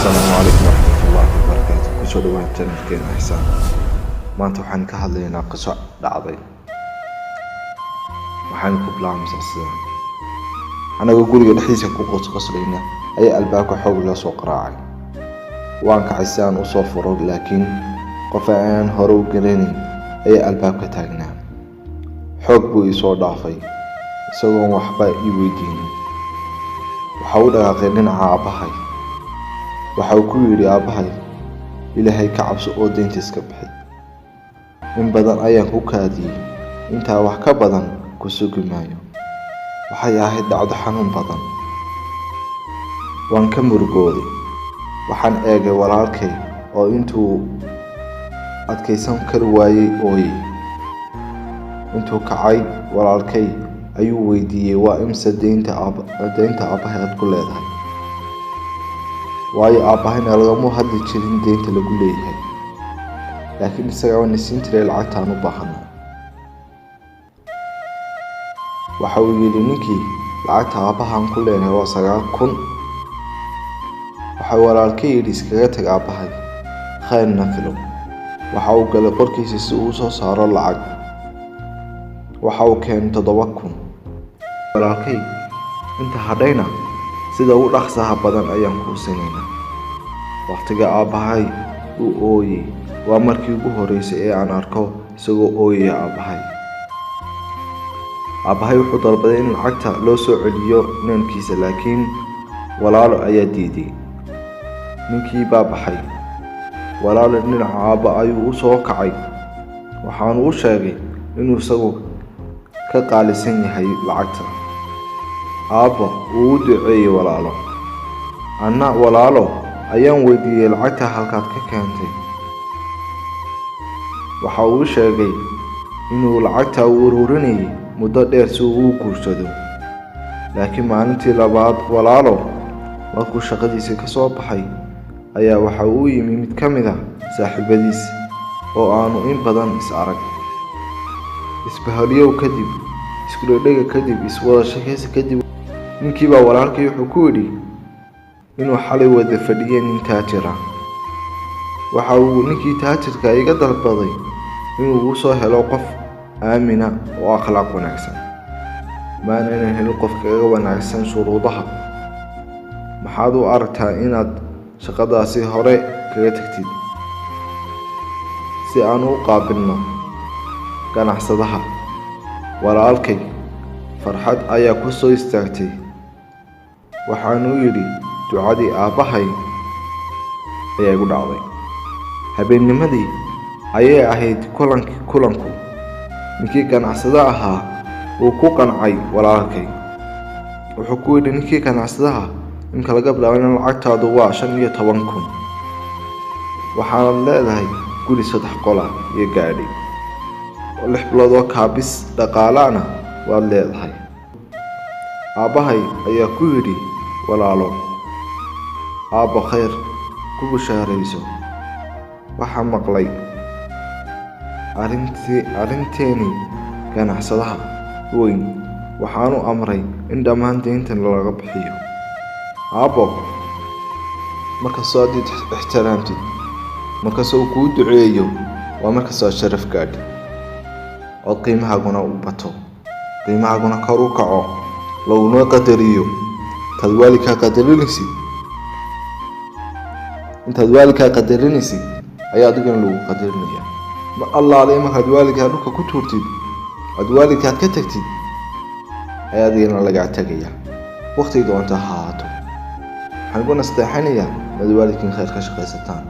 Asalaamu calaykum waraxmatullaahi wabarakaatu. Kusoo dhawaad channelkeena Ixsaan. Maanta waxaan ka hadlaynaa qiso dhacday. Waxaan ku bilaabmaysaa sidan: anagoo guriga dhexdiisa ku qosqoslayna ayaa albaabka xoog loo soo qaraacay. Waan kacay si aan usoo furo, laakiin qof aan hore u garanayn ayaa albaabka taagnaa. Xoog buu isoo dhaafay isagoon waxba ii weydiinin. Waxa uu dhaqaaqay dhinaca aabbahay. Waxa uu ku yidhi aabbahay, "Ilaahay ka cabso oo deynta iska bixi. In badan ayaan ku kaadiyey, intaa wax ka badan ku sugi maayo." Waxay ahayd dhacdo xanuun badan. Waan ka murugooday. Waxaan eegay walaalkay oo intuu adkaysan kari waayey ooyey. Intuu kacay walaalkay ayuu weydiiyey, "Waa imisa deynta aabbahay aad ku leedahay?" Waayo aabbahayna lagama hadli jirin deynta lagu leeyahay, laakiin isagaa na siin jiray lacagtaan u baahanaa. Waxa uu yidhi ninkii, "Lacagta aabbahaan ku leenahay waa 9,000." Waxa walaalkay yidhi, "Iskaga tag aabbahay, khayrna filo." Waxa uu galay qolkiisa si uu usoo saaro lacag. Waxa uu keenay 7,000. Walaalkay, "Inta hadhayna sida ugu dhaqsaha badan ayaan kuu siinaynaa." Waqtiga aabbahay uu ooyey waa markii ugu horreysay ee aan arko isagoo ooyaya aabbahay. Aabbahay wuxuu dalbaday in lacagta loo soo celiyo inankiisa, laakiin walaalo ayaa diiday. Ninkii baa baxay. Walaalo dhinaca aabba ayuu u soo kacay. Waxaanu u sheegay inuu isagu ka qaalisan yahay lacagta. Aabba wuu u duceeyey walaalo. Anna walaalo ayaan weydiiyey, "Lacagta halkaad ka keentay?" Waxa uu sheegay inuu lacagta u ururinayay muddo dheer si uu u guursado. Laakiin maalintii labaad walaalo markuu shaqadiisii ka soo baxay ayaa waxa uu yimi mid ka mid ah saaxiibadiis oo aanu in badan is arag. Isbahalyow kadib, isku dhegdhega kadib, iswada sheekaysi kadib, ninkii baa walaalkay wuxuu ku yidhi inuu xalay wada fadhiyeen nin taajir ah. Waxa uu ninkii taajirka iga dalbaday inuu u soo helo qof aamina oo akhlaaq wanaagsan. Maanaynan helin qof kaga wanaagsan shuruudaha. Maxaad u aragtaa inaad shaqadaasi hore kaga tagtid si aan u qaabilno ganacsadaha? Walaalkay farxad ayaa ku soo istaagtay. Waxaanu yidhi, "Ducadii aabbahay ayaa igu dhacday." Habeennimadii ayay ahayd kulanku. Ninkii ganacsada ahaa wuu ku qancay walaalkay. Wuxuu ku yidhi ninkii ganacsadaha, "Imka laga bilaabo in lacagtaadu waa 15,000. Waxaanad leedahay guri 3 qola iyo gaadhi. 6 bilood oo kaabis dhaqaalana waad leedahay." Aabbahay ayaa ku yidhi walaalo, "Aabbo, khayr ku bushaarayso. Waxaa maqlay arrinteeni ganacsadaha weyn. Waxaanu amray in dhammaan deyntan laga bixiyo." Aabbo markastoo aad ixtiraamtid, markastoo uu kuu duceeyo, waa markastoo aad sharaf gaadhid oo qiimahaaguna u bato, qiimahaaguna kor u kaco, laguna qadariyo. Intaad waalidkaa qadarinaysid, intaad waalidkaa qadarinaysid ayaa adigana lagu qadarinaya. Mar allaale markaad waalidkaa dhulka ku tuurtid, aad waalidkaad ka tagtid, ayaa adigana lagaa tegaya, waqti doonta ha ahaato. Waxaan ku nasteexanayaa inaad waalidkiin khayr ka shaqaysataan.